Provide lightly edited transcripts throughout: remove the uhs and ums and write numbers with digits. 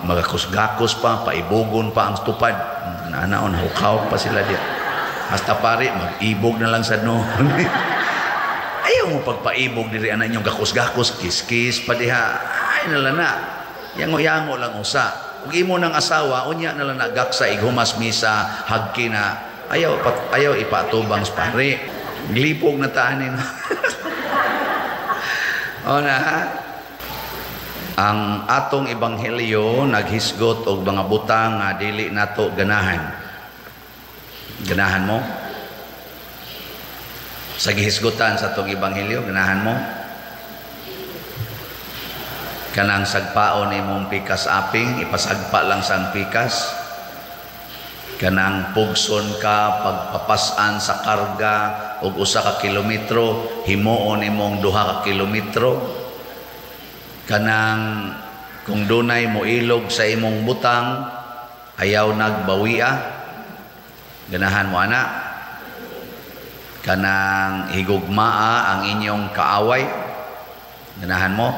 Magakusgakos pa, paibugon pa ang tupad. Naanaon, hukaw pa sila diya. Hasta pare, mag-ibog na lang sa no. Ayaw mo pagpaibog diri ana inyong gakos-gakos, kiss-kiss pa diha. Ay nala na. Yango-yango lang usa. Ug imo nang asawa, unya na lang na gaksa ighumas misa, hagki na. Ayaw pat, ayaw ipatubang sa pare. Glipog na taanin. O na ha? Ang atong ebanghelyo naghisgot og mga butang nga dili nato ganahan. Ganahan mo? Sa gihisgutan sa atong ebanghelyo, ganahan mo? Kanang sagpaon imong pikas aping, ipasagpa lang sang pikas. Kanang pugson ka pagpapasan sa karga og 1 ka kilometro, himuon imong 2 ka kilometro. Kanang kung dunay moilog sa imong butang, ayaw nagbawia. Ganahan mo ana? Kanang higugmaa ang inyong kaaway, ganahan mo?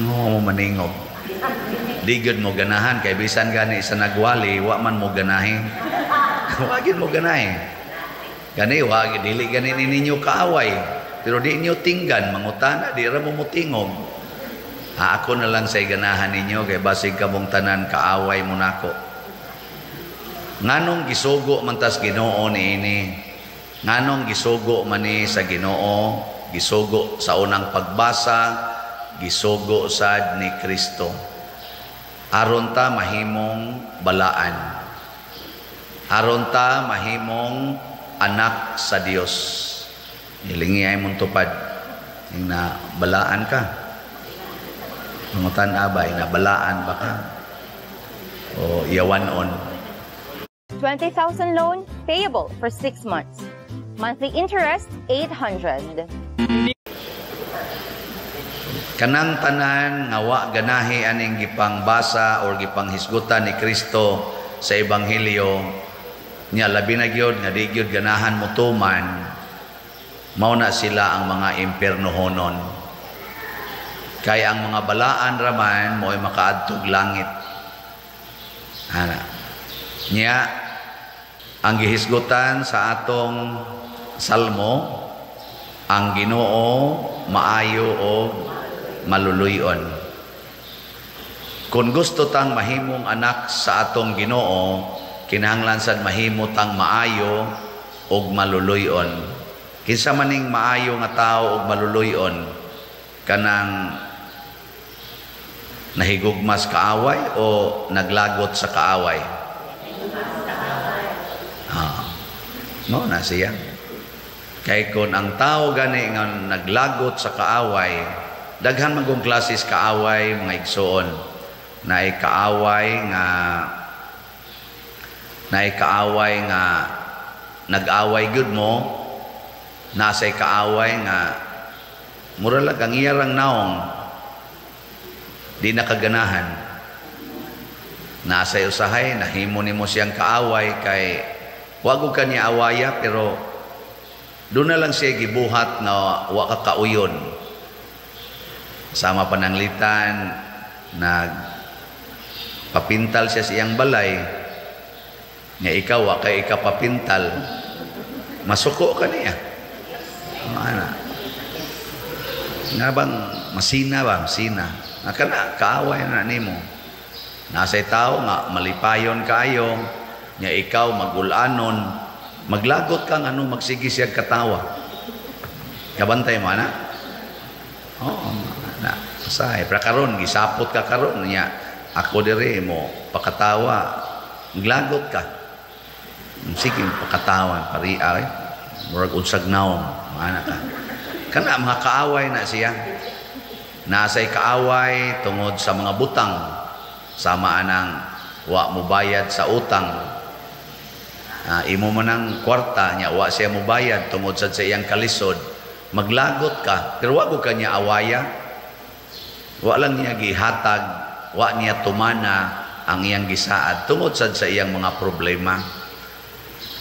No mo maningog. Di gyud mo ganahan kay bisan gani sa nagwali, wa man mo ganahi. Wa gyud mo ganahi. Gani wa dili gani ninyo kaaway, pero di inyo tinggan mangutana, di ra mo motingog. Ha, ako na lang say ganahan ninyo kay basig kamong tanan kaaway mo nako. Nganong gisugo man tas Ginoo niini? Nganong gisugo man ni sa Ginoo? Gisugo sa unang pagbasa, gisugo sad ni Kristo. Aron ta mahimong balaan. Aron ta mahimong anak sa Dios. Ilingi ay mong tupad. Yung na balaan ka. Mangutan abay, na balaan ba ka? O yawanon. 20,000 loan payable for 6 months. Monthly interest 800. Kanang tanan nga wa ganahi aning gipangbasa or gipanghisgutan ni Kristo sa ebanghelyo niya, labi na gyud nga di gyud ganahan mo tuman, mao na sila ang mga impiernohonon. Kay ang mga balaan raman mo'y makaadtog langit. Ana. Nya ang gihisgutan sa atong salmo, ang Ginoo maayo o maluluyon. Kung gusto tang mahimong anak sa atong Ginoo, kinahanglan sad mahimo tang maayo og maluluyon. Kinsa maning maayo nga tao og maluluyon? Kanang nahigugmas kaaway o naglagot sa kaaway? Ah, no na siya. Kay kung ang tao gani nga naglagot sa kaaway, daghan man kong klases kaaway, mga igsoon. Naay kaaway nga nag-away gyud mo, nasay kaaway nga mura lang ang iyarang naong di nakaganahan. Nasay usahay nahimo nimo siyang kaaway kay wag ka niya awaya, pero doon na lang siya gibuhat na wa ka kauyon. Sama pananglitan nag papintal siya sa iyang balay nga ikaw wa kay ikapapintal, masuko ka niya. Ana nga bang masina ba, masina nga kana kaaway na nimo. Nasay tao nga malipayon kaayo nya ikaw magulanon, maglagot kang ano, magsige siya katawa. Kabantay mo ana? Oo, na usahay pero karon gisapot ka karon nya ako diri mo pakatawa, maglagot ka. Sige pakatawa pari ay murag unsag naong ana ka. Kana mga kaaway na siya. Nasay kaaway tungod sa mga butang, sama anang wa mo bayad sa utang. Imo man ang kwarta nya wa siya mo bayad tungod sad sa iyang kalisod, maglagot ka pero wa ka niya awaya. Wa lang niya gihatag, wa niya tumana ang iyang gisaad tungod sad sa iyang mga problema.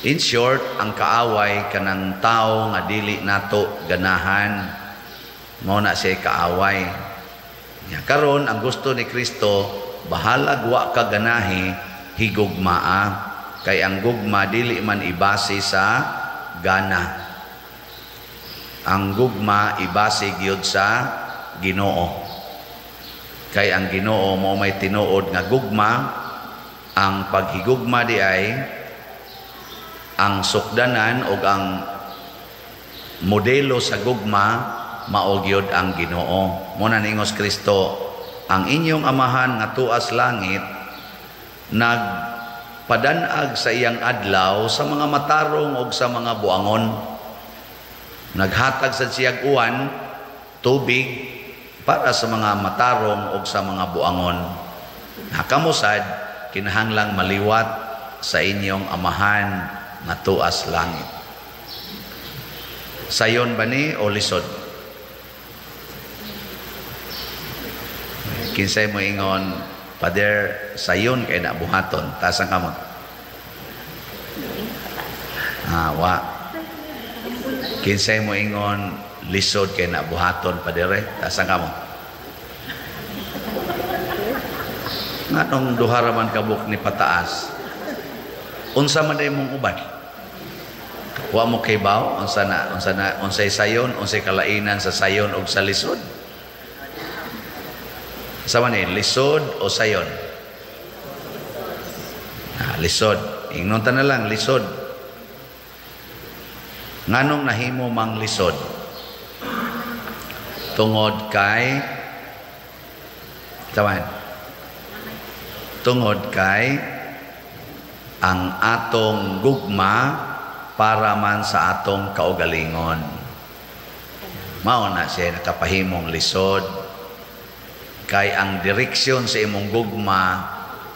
In short, ang kaaway kanang tao nga dili nato ganahan, mao na siya kaaway. Nya karon ang gusto ni Kristo, bahalag wa ka ganahi, higugmaa, kay ang gugma dili man ibase sa gana. Ang gugma ibase gyud sa Ginoo. Kay ang Ginoo mo may tinuod nga gugma. Ang paghigugma di ay ang sukdanan og ang modelo sa gugma mao gyud ang Ginoo. Mo na niingos Kristo, ang inyong amahan nga tuas langit nagpadanag sa iyang adlaw sa mga matarong og sa mga buangon. Naghatag sa siyag uwan, tubig para sa mga matarong og sa mga buangon. Nakamusad kinahanglang maliwat sa inyong amahan nga tuas langit. Sayon ba ni o lisod? Kinsay mo ingon, Father, sayon kay na buhaton, taas ang kamot. Ah, wa. Kinsay mo ingon, lisod kay na buhaton, Padre, taas ang kamot. Nganong duha ra man kabuk ni pataas? Unsa man day mong uban? Wa mo kay baw unsa na, unsay sayon, unsay kalainan sa sayon og sa lisod? Sa man ni, lisod o sayon? Ah, lisod. Ingnon ta na lang lisod. Nganong nahimo mang lisod? Tungod kay tawan. Tungod kay ang atong gugma para man sa atong kaugalingon. Mao na siya nakapahimong lisod. Kay ang direksyon sa imong gugma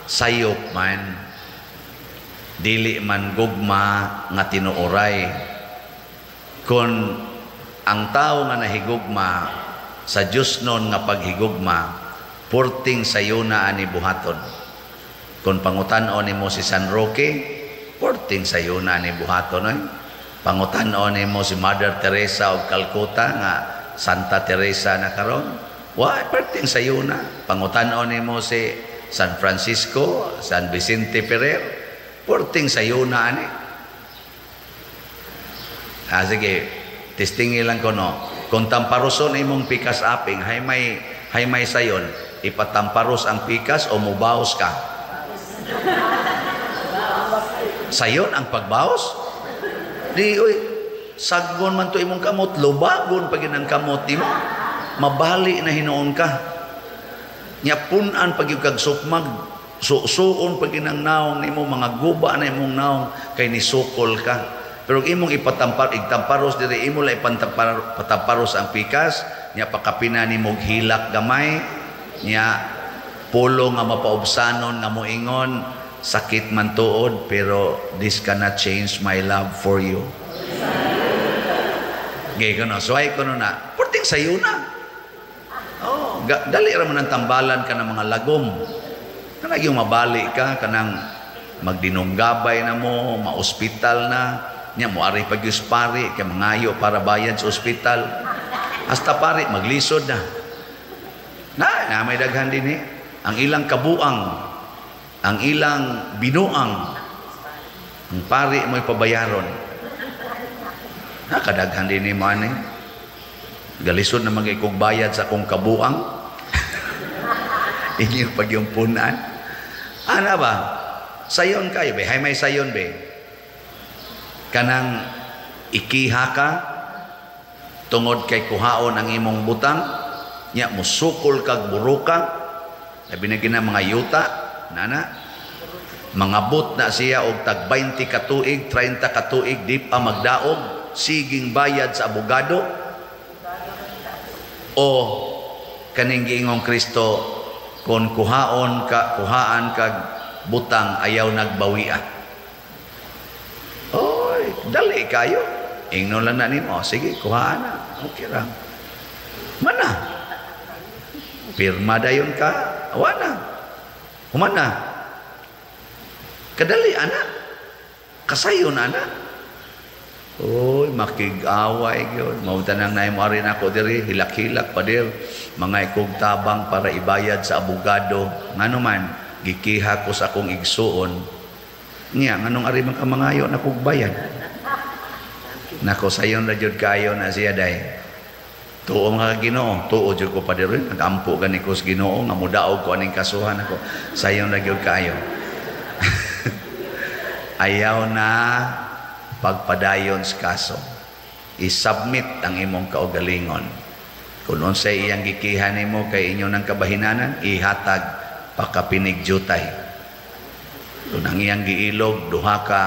sayop man, dili man gugma nga tinuoray. Kung ang tao nga nahigugma sa Dios nun nga paghigugma, purting sayo na ani buhaton. Kung pangutan-on nimo si San Roque, purting sayo na ani buhaton oy. Pangutan-on nimo si Mother Teresa of Calcutta nga Santa Teresa na karon, wa perting sayo na. Pangutan-on nimo si San Francisco, San Vicente Ferrer, purting sayo na ani. Ah, sige, testingi lang ko no. Kung tamparoson imong pikas aping, hay may sayon, ipatamparos ang pikas o mubaos ka? Sayon ang pagbaos? Di, uy, saggon man to imong kamot, lubagon pag ang kamot nimo, mabali na hinuon ka. Nya punan pag yung kag sukmag, susuon pag ang naong nimo, mga guba na imong naong, kay nisukol ka. Pero imong ipatampar, igtamparos diri imo la ipatamparos ang pikas, nya pakapina nimo hilak gamay, nya pulo nga mapaubsanon nga moingon, sakit man tuod pero this cannot change my love for you. Gay kuno, suway kuno na, porting sayo na. Oh, dali ra man ang tambalan ka ng mga lagom. Kanang yung mabali ka, kanang magdinunggabay na mo, maospital na, nya mo ari pag pari kay mangayo para bayad sa ospital. Hasta pari maglisod na. Na may daghan dinhi. Ang ilang kabuang, ang ilang binuang, ang pari mo'y pabayaron. Nakadaghan dinhi mo ani. Galisod na magikog bayad sa akong kabuang. Inyo pag yung punan. Ana ba? Sayon kayo be? Hay may sayon be? Kanang ikiha ka tungod kay kuhaon ang imong butang, nya musukol kag buruka, labi na gina mga yuta nana, mangabot na siya og tag 20 ka tuig, 30 ka tuig, di pa magdaog, siging bayad sa abogado. O kaning giingong Kristo, kon kuhaon ka, kuhaan kag butang, ayaw nagbawia. Oy, dali kayo. Ingnon lang na nimo, sige, kuhaan na. Okay ra. Mana. Pirma dayon ka, awa na. Human na. Kadali ana. Kasayon ana. Oy, makig-away gyud. Mao tanang naay mo ari nako diri, hilak-hilak pa dir. Mga ikog tabang para ibayad sa abogado. Ngano man, gikiha ko sa akong igsuon. Nya, nganong ari man ka mangayo na kog bayad? Nako, sayon ra jud kayo na siya day. Tuo mga Ginoo, tuo jud ko pa diri, nagampo gani ko sa Ginoo nga modaog ko aning kasuhan ako. Sayon ra gyud kayo. Ayaw na pagpadayon sa kaso. I-submit ang imong kaugalingon. Kung unsay iyang gikiha nimo kay inyo ng kabahinanan, ihatag pakapinig-jutay. Kung ang iyang giilog, duha ka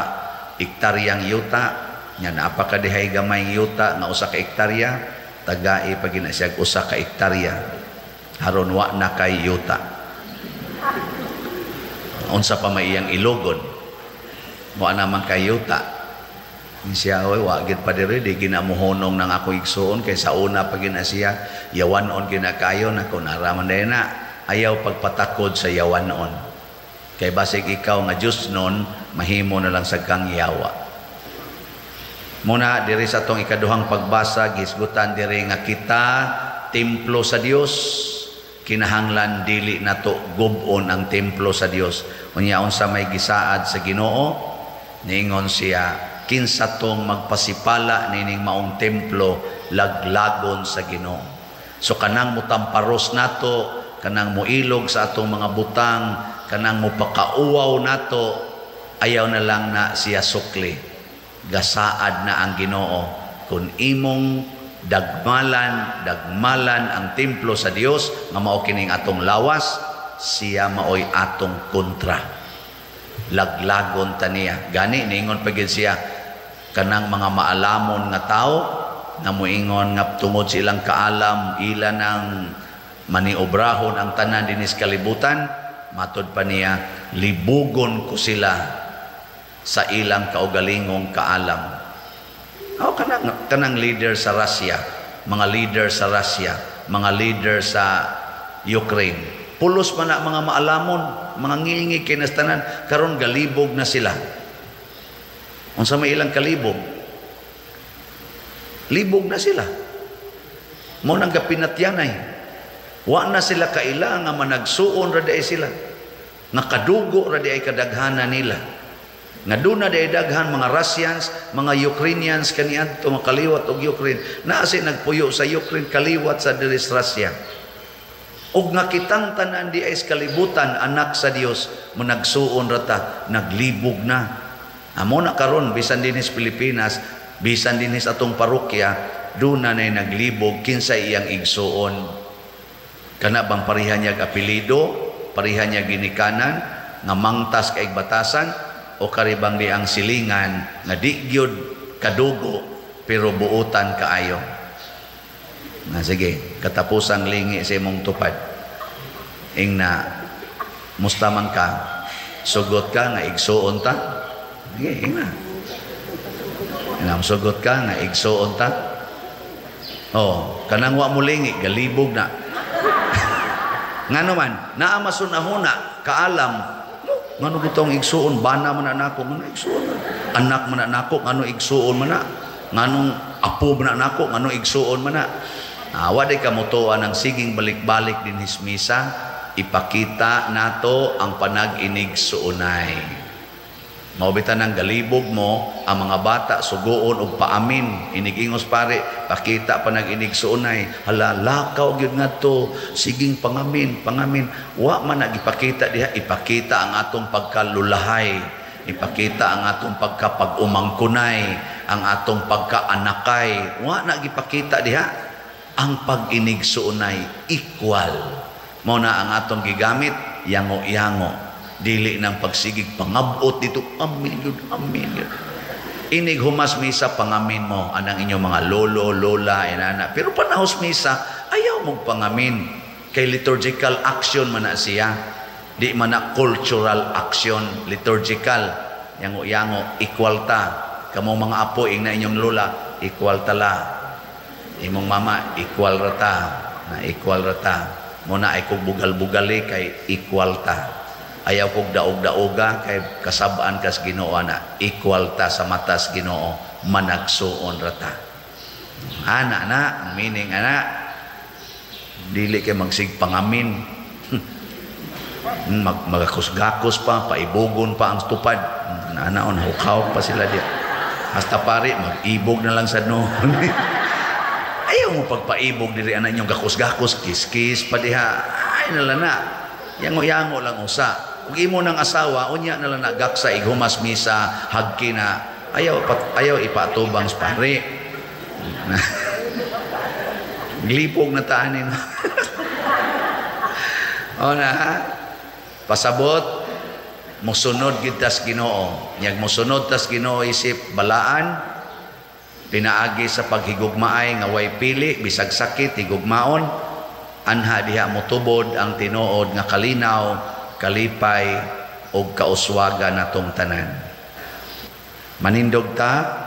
ektaryang yuta, nya naa pa ka dihay gamay yuta nga usa ka ektarya, tagai pa gina siya usa ka ektarya. Haron wa na kay yuta. Unsa pa may iyang ilogon? Wa naman kay yuta. Siya, oy, wa gid pa diri, di ginamuhonong nang ako igsuon kay sa una pa gina siya yawanon ginakayo nako naraman day na ayaw pagpatakod sa yawanon. Kay basig ikaw nga Diyos nun, mahimo na lang sa kang yawa. Muna diri sa atong ikaduhang pagbasa, gisgutan diri nga kita templo sa Dios, kinahanglan dili nato gub-on ang templo sa Dios. Unya unsa may gisaad sa Ginoo, niingon siya, kinsa tong magpasipala nining maong templo, laglagon sa Ginoo. So kanang mutamparos nato, kanang muilog sa atong mga butang, kanang mupakauwaw nato, ayaw na lang na siya sukli. Gasaad na ang Ginoo. Kung imong dagmalan, dagmalan ang templo sa Dios nga mao kining atong lawas, siya maoy atong kontra. Laglagon ta niya. Gani niingon pa gid siya kanang mga maalamon nga tao nga moingon nga tungod sa ilang kaalam ila nang maniobrahon ang tanan dinis kalibutan, matod pa niya, libugon ko sila sa ilang kaugalingong kaalam. O kanang leader sa Russia, mga leader sa Russia, mga leader sa Ukraine, pulos man na mga maalamon, mga ngilngig kay tanan, karon galibog na sila. Unsa may ilang kalibog? Libog na sila. Mao nang gapinatyanay. Wa na sila kaila nga managsuon ra diay sila. Nga kadugo ra diay kadaghana nila. Nga doon na diay daghan mga Russians, mga Ukrainians kaniadto makaliwat og Ukraine. Naa si nagpuyo sa Ukraine kaliwat sa diri sa Russia. Og nga kitang tanan di ay sa kalibutan anak sa Dios, managsuon ra ta, naglibog na. Amo na karon bisan dinhi sa Pilipinas, bisan dinhi sa atong parokya, doon na naglibog kinsa iyang igsuon. Kana bang pareha niya apelyido, pareha niya ginikanan, nga mangtas kay batasan, o karibang di ang silingan nga di gyud kadugo pero buotan kaayo. Na sige, katapusang lingi sa imong tupad. Ingna, musta man ka, sugot ka nga igsuon ta. Sige, ingna. Ingna, sugot ka nga igsuon ta. Oh, kanang wa mo lingi, galibog na. Ngano man, naa masunahuna, kaalam, ngano gitong igsuon, bana man na nako, ngano igsuon, anak man na nako, ngano igsuon man na, nganong apo man na nako, ngano igsuon man na. Wa day kamutuan ang siging balik-balik din hismisa, ipakita nato ang panag-inig-suunay. Mao bitan ang galibog mo, ang mga bata sugoon og paamin, inigingos pare, pakita panag-inig-suunay, hala lakaw gyud ngadto, siging pangamin, pangamin. Wa man nagipakita diha, ipakita ang atong pagkalulahay, ipakita ang atong pagkapag-umangkunay, ang atong pagkaanakay. Wa nagipakita diha ang pag-inig-suunay equal. Mao na ang atong gigamit yango-yango. Dili nang pagsigig pangabot dito, amin yun, amin yun. Inig humas misa, pangamin mo anang inyong mga lolo, lola, inana. Pero panahos misa, ayaw mong pangamin. Kay liturgical action man na siya. Di man na cultural action, liturgical. Yango-yango, equal ta. Kamo mga apo, ing na inyong lola, equal ta la. Imong mama, equal ra ta. Na equal ra ta. Muna ay kog bugal-bugali kay equal ta. Ayaw kog daog-daoga kay kasabaan kas Ginoo na equal ta sa matas Ginoo, Managsuon rata. Ana na ang meaning ana. Dili kay magsigpangamin. Magakusgakos pa, paibugon pa ang tupad. Naanaon, hukaw pa sila diya. Hasta pare, mag-ibog na lang sa noon. Ayaw mo pagpaibog diri ana inyong gakos-gakos, kiss-kiss pa diha. Ay nala na. Yango-yango lang usa. Ug imo ng asawa, unya na lang na gaksa ighumas misa, hagki na. Ayaw, ayaw ipatubang sa pare. Glipog na taanin. O na, ha? Pasabot, musunod gid tas Ginoo. Nyag musunod tas Ginoo isip balaan, pinaagi sa paghigugmaay nga way pili, bisag sakit higugmaon, anha diha motubod ang tinuod nga kalinaw, kalipay ug kauswagan natong tanan. Manindog ta.